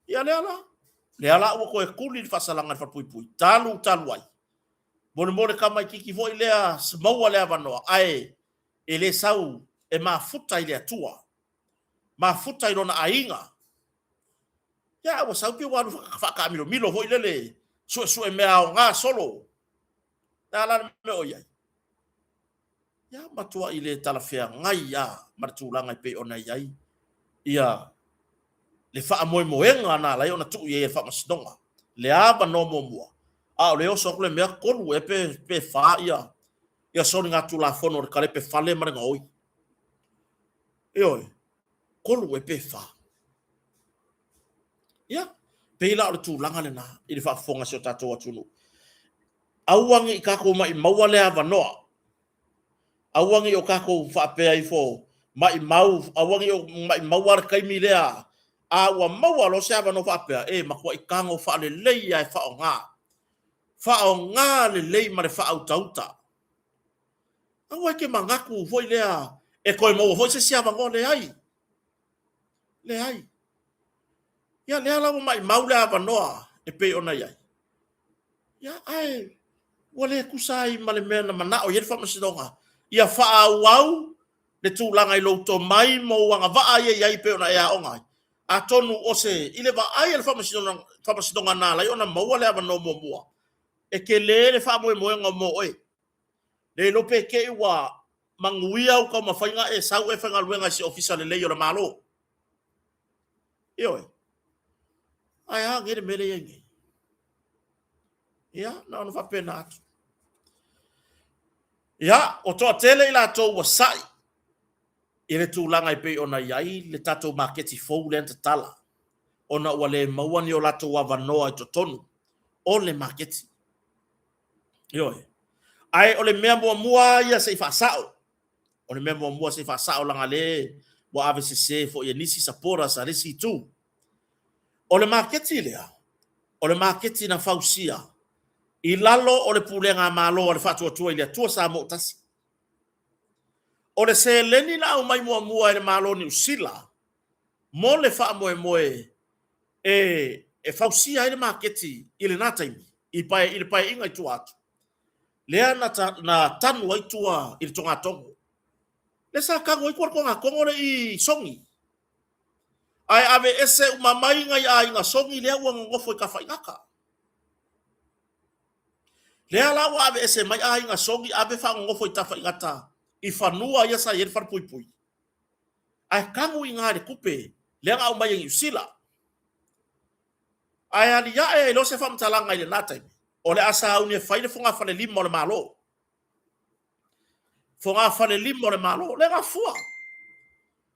Ia lea la, lea la ua toe tuli le faasalaga i le falepuipui, talu talu ai. Molemole tamaititi foi lea maua le avanoa, ae e le sau e mafuta i le Atua, mafuta i lona aiga. Ia, a ua sau pei ua alu faataamilomilo foi lele, suesue mea aoga solo. O le a la le mea o i ai? Ia, matuai le talafeagai lava ma le tulaga e pei ona i ai ia le faamoemoega na ala ai ona tuu i ai e le Faamasinoga le avanoa muamua, a o le oso atu le mea 3 ea pe 4 ia soligatulafono o le kalepe fale ma le gaoi. Ioe, 3 ea pe 4. Ia, pei la o le tulaga lena i le faafofoga a si o tatou atunuu. Aua ne i tatou maimauina le avanoa. Aua ne i o tatou faapea ifo, maimau, aua ne i o maimaua le taimi lea, a ua maua loa se avanoa faapea, e matuai tago faalelei lava e faaaoga. Faaaoga lelei ma le faautauta. Aua e te manatu foi lea e toe maua foi se isi avanoa. Leai. Leai. Ia lea la ua maimau le avanoa e pei ona i ai. Ia, ae ua le tusa ai ma le mea na manao i ai le Faamasinoga, ia faaauau le tulaga i lou tomai ma ou agavaa ia i ai pei ona e aoga ai. Atonu o se, i le vaai a le Faamasinoga, Faamasinoga na ala ai ona maua le avanoa muamua, e tele le faamoemoega mo oe. Le iloa pe te i ua manuia au taumafaiga e sau e faigaluega i se ofisa lelei o le Malo. Ioe. Ae a nei le mea lea e i ai nei? Ia, na ona faapena atu. Ia, ua toatele i latou ua sai i le tulaga e pei ona i ai le tatou maketi fou lea na tatala, ona ua le maua ni o latou avanoa i totonu o le maketi. Ioe. Ae o le mea muamua ia se i faasao, o le mea muamua se i faasao leaga le ua ave sese foi e nisi supporters a le isi itu. O le maketi lea, o le maketi na fausia i lalo o le pulega a Malo a le Faatuatua i le Atua Samoa ua Tasi. O le seleni na aumai muamua e le Malo o Niu Sila mo le faamoemoe e fausia ai le maketi i lena taimi, i le paeaiga i tua atu, lea na tanu ai tua i le togatogo. Lea sa tanu ai tua i le togatogo lea i Sogi. Ae aveese uma mai nai aiga Sogi lea ua nonofo i Tafaigata. Lea la ua aveese mai aiga Sogi ave faanonofo i Tafaigata i fanua ia sa i ai le falepuipui. Ae tanu i ina i le tupe lea na aumai e Niu Sila. Ae aliae ai loa se faamatalaga i lena taimi, o le a sauni e fai le fogafalelima o le Malo. Fogafalelima o le Malo, lea na fua.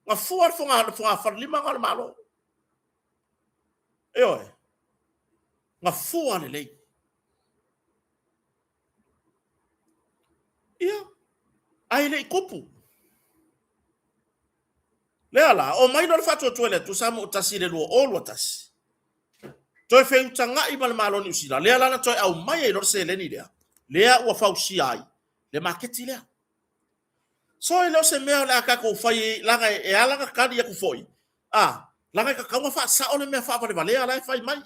Na fua le fogafalelima lena o le Malo. Ioe, na fua lelei. Ia, ae le i tupu. Lea la, omai loa le faatuatua i le Atua Samoa tasi i le 2021, toe feutagai ma le Malo o Niu Sila, lea la na toe aumai ai loa le seleni lea, lea ua fausia ai le maketi lea. So e le o se mea o le a tatou fai, leaga e ala ona tali atu foi, a, leaga e tatau ona faasao le mea faavalevalea la e fai mai.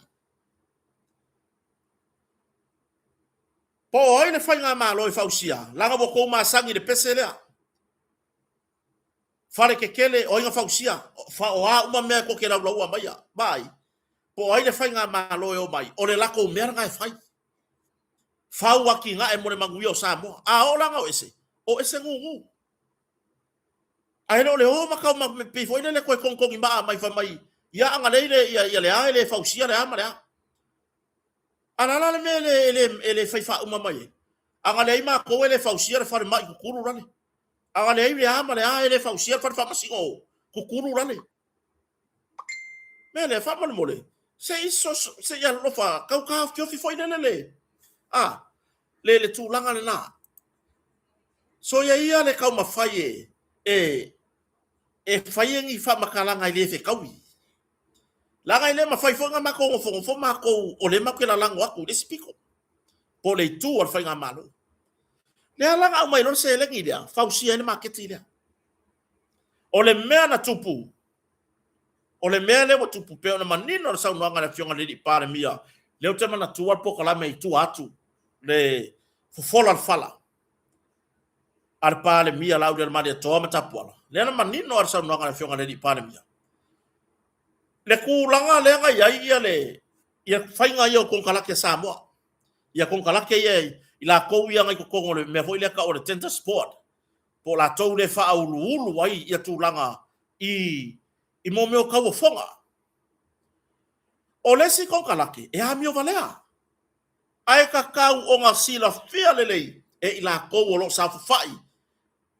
Po o ai le faigamalo e fausia, leaga ua tou masani i le pese lea. Fale tetele, o ai na fausia, o a uma mea tou te laulaua maia, vaai, po o ai le faigamalo e omai, o le latou mea lena e fai. Fau atinae mo le manuia o Samoa. A oo la ina o ese, o ese gugu. Ae le o le o ma tau ma pei foi lele toe togitogi maa mai fai mai, ia agalei le, ia, ia le a e le fausia le a ma le a. A la la le mea e le, e le fai faauma mai ai. A na leai matou e le fausia le falemai Tutulu lale. A na leai le a ma le a e le fausia le fale faamasino Tutulu lale. Mea lea, faamolemole, se i se i alolofa, tau taofiofi foi lele le, a, le, le tulaga lena. Soia ia le taumafai e, e, e fai ni faamatalaga e le fetaui. Leaga e le mafai foi ona matou nofonofo matou o lea matou te lalago atu i le isi pito, po o le itu a le Faigamalo. Lea la na aumai loa le seleni lea, fausia ai le maketi lea. O le mea na tupu, o le mea lea ua tupu, pei ona manino le saunoaga a le Afioga i le Alii Palemia, lea ou te manatua le polokalame i tua atu, le fofola o le fala a le Palemia Laaulialemalietoa ma Tapuala, lea na manino lava le saunoaga a le Afioga i le Alii Palemia, le tulaga lea na i ai ia le ia faiga ia o konekarate a Samoa, ia konekarate ia i latou ia na i totonu o le mea foi lea tau o le Tenders Board, po o latou lea e faauluulu ai ia tulaga i i mo mea o tauofoga. O le isi konekarate e amio valea, ae tatau ona silafia lelei e i latou o lo o saofafai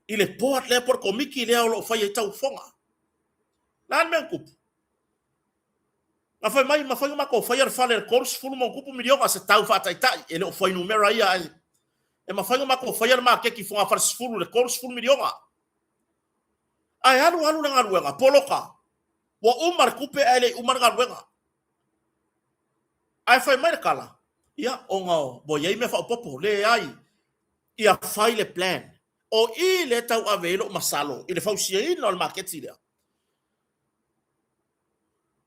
i le board lea po o le komiti lea o lo o fai ai tauofoga. O le a le mea na tupu? Na fai mai, mafai ona matou faia le fale i le 30 ma ono tupu miliona, se tau faataitai, e le o fuainumera ia, ae e mafai ona matou faia le maketi i fogafale 10 i le 30 miliona. Ae alu alu le galuega, poloka, ua uma le tupe ae le i uma le galuega. Ae fai mai le tala, ia, ona ua i ai mea faaopoopo. Leai, ia fai le plan. O i lea e tauave ai lou masalo i le fausiaina o le maketi lea.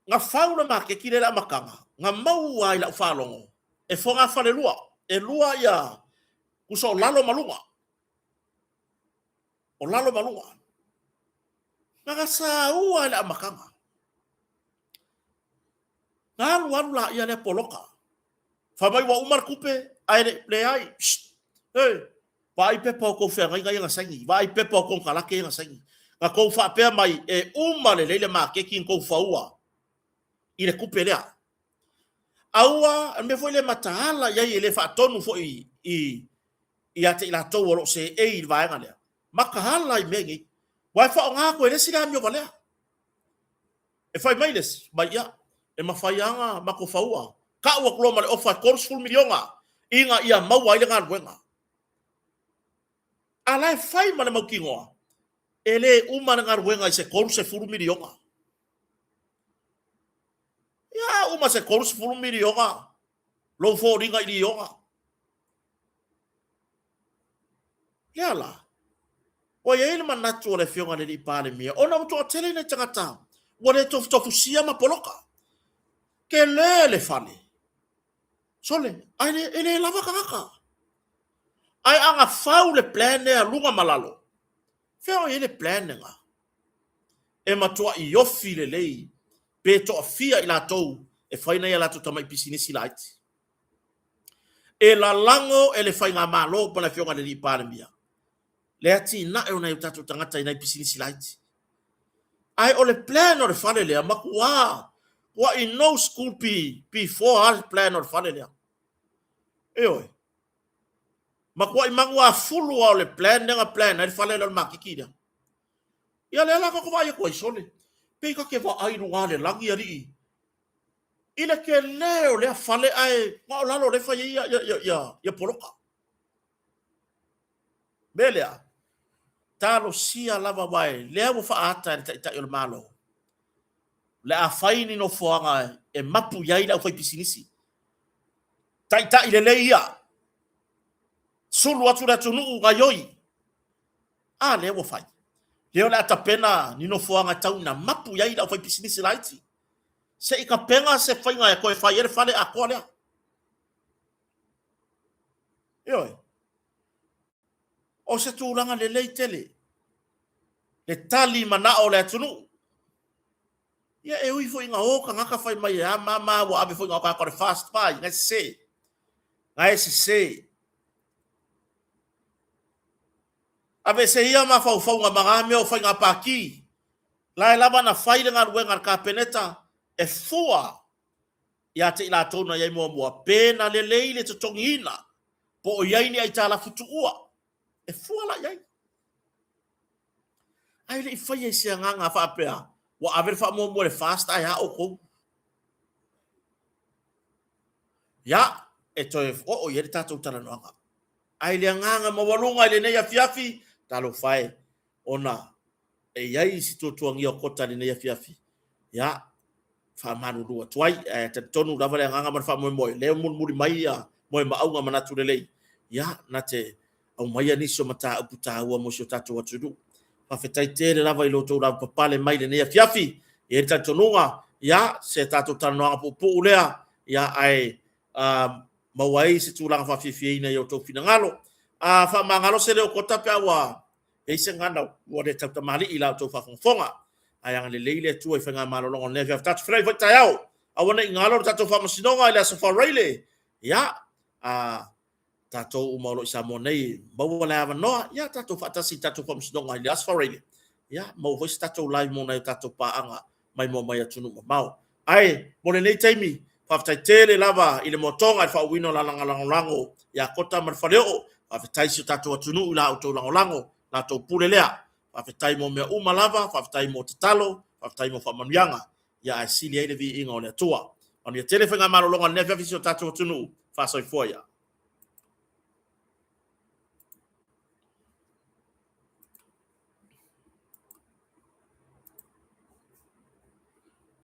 Na fau le maketi lea i le amataga, na maua ai lau faalogo e fogafalelua, e lua ia tusa o lalo ma luga. O lalo ma luga. Na saua i le amataga. Na alu alu laia lea poloka. Fai mai ua uma le tupe, ae le leai. Hey, vaai pepa o tou feagaiga ia na saini, vaai pepa o konekarate ia na saini. Na tou faapea mai e uma lelei le maketi na tou faua i le tupe lea. Aua, o le mea foi lea e mataala i ai e le faatonu foi i ia te i latou o lo o seei i le vaega lea. Mataala i mea nei. Aua e faaaoga atu e le isi le amio valea. E fai mai le isi, mai ia, e mafai lava ona matou faua. Tau atu loa ma le ofa e 30 miliona ina ia maua ai le galuega. A la e fai ma le mautinoa, e le uma le galuega i se 30 miliona. Ia a uma se 30 miliona lou foliga i lioga. Lea la, ua i ai le manatu o le Afioga i le Alii Palemia, ona ua toatele nai tagata ua le tofutofusia ma poloka. Tele le fale, sole, ae le, e le lava tagata. Ae a na fau le plan lea luga ma lalo, fea o i ai le plan lena? E matuai ofi lelei pe toafia i latou e fai nai a latou tamai pisinisi laiti. E lalago e le Faigamalo ma le Afioga i le Alii Palemia le atinae o nai o tatou tagata i nai pisinisi laiti. Ae o le plan o le fale lea, matua tuai no school before lava le plan o le fale lea. Ioe. Matuai manuafulu lava o le plan lea na plan ai le fale lea o le maketi lea. Ia lea la tatou vaai atu ai, sole, pei ta te vaai i luga le lagi alii i le tele o lea fale ae na o lalo lea e fai ai ia poloka. Mea lea, talosia lava aua lea ua faaata e le Taitai o le Malo, le a fai ni nofoaga e mapu i ai le aufaipisinisi. Taitai lelei ia, sulu atu le atunuu gaioi. A lea ua fai. Lea o le a tapena ni nofoaga e tau ina mapu i ai le aufaipisinisi laiti. Se i tapena se faiga e toe fai ai le fale atoa lea. Ioe. O se tulaga lelei tele le tali manao o le atunuu. Ia e ui foi ina o tagata fai mai e a mama ua ave foi na o tagata o le fast buy, na e sese. Na e sese. Aveese ia mafaufauga ma na mea o faiga pati. La e lava na fai le galuega a le Kapeneta e fua. ia te i latou na i ai muamua, pe na lelei le totogiina, po o i ai ni aitalafu tuua, e fua la i ai. Ae le i faia i se agaga faapea, ua ave le faamuamua i le FAST ae a outou. Ia, e toe oo i ai le tatou talanoaga. Ae i le agaga maualuga i lenei afiafi, talofa e, ona e i ai si tuatuagia o Kota i lenei afiafi, ia, faamalulu atu ai. Ae talitonu lava le agaga ma le faamoemoe, lea e mulimuli mai ia moemauga manatu lelei, ia, na te aumaia nisi o mataupu taua mo si o tatou atunuu. Faafetai tele lava i lo outou lavapapale mai i lenei afiafi. E i ai le talitonuga, ia, se tatou talanoaga puupuu lea, ia, ae uh, maua ai se tulaga faafiafiaina i outou finagalo. A faamagalo se leo kota pe a ua i ai se gana ua le tautamalii i la outou faafogafoga. Ae agalelei le Atua i faigamalologa o lenei afiafi. Tatou feiloai foi taeao. Aua ne i galo le tatou faamasinoga i le Aso Faraile. Ia, a tatou uma o lo o i Samoa nei, maua le avanoa, ia tatou faatasi i tatou faamasinoga i le Aso Faraile. Ia, maua foi se tatou live mo nai o tatou paaga maimoa mai atunuu mamao. Ae mo lenei taimi, faafetai tele lava i le moatoga i le faauuina o la lagolagolago ia Kota ma le Faleoo. Faafetai i si o tatou atunuu i la outou lagolago, la outou pule lea. Faafetai mo mea uma lava, faafetai mo tatalo, faafetai mo faamanuiaga. Ia ae sili ai le viiga o le Atua. Manuia tele faigamalologa o lenei afiafi i si o tatou atunuu. Faasoifua ia.